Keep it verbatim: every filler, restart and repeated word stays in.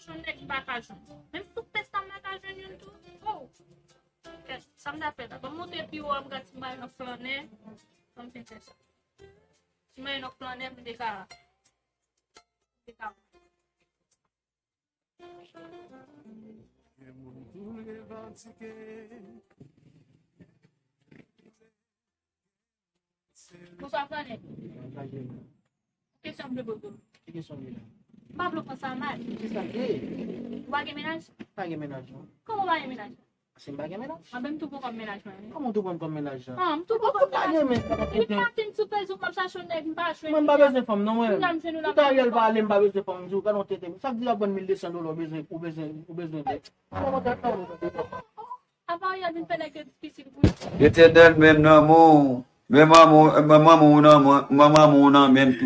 Yon nèg m pa ka jwenn. Menm sou pès la m pa ka jwenn youn tou. Oh! Kèt, sa m ta fè la? Ban m montre pi wo a, m gad si m pa jwenn flannè. Ban m fin fè sa. Si m pa jwenn flannè, m te ka. M te ka. Bonswa, Flannen. Kesyon m vle poze w. Ki kesyon li la? M pa vle w pran sa mal. Ki sa l ye? Ou pa gen mennaj? Pa gen mennaj, non. Kòman w pa gen mennaj? Paske m pa gen mennaj. Anben, m tou pran kòm mennaj mwen. Kòman w tou pran kòm mennaj la? Ah, m tou pran kòm mennaj mwen. Depi maten m sou Facebook, m ap chache yon nèg, m pa jwenn. Mwen, m pa bezwen fanm, non, mwen. Kounya m jwenn ou la. Tout Ariel pale, m pa bezwen fanm, m di w, gade yon tete. Sa k di w ap vann mil de san dola, ou bezwen, ou bezwen, ou bezwen. Apa Ariel vin fè nèg yo difisil pou li? Letènèl menm nan men w, men manman w, men manman w nan men, men manman w nan men m tou.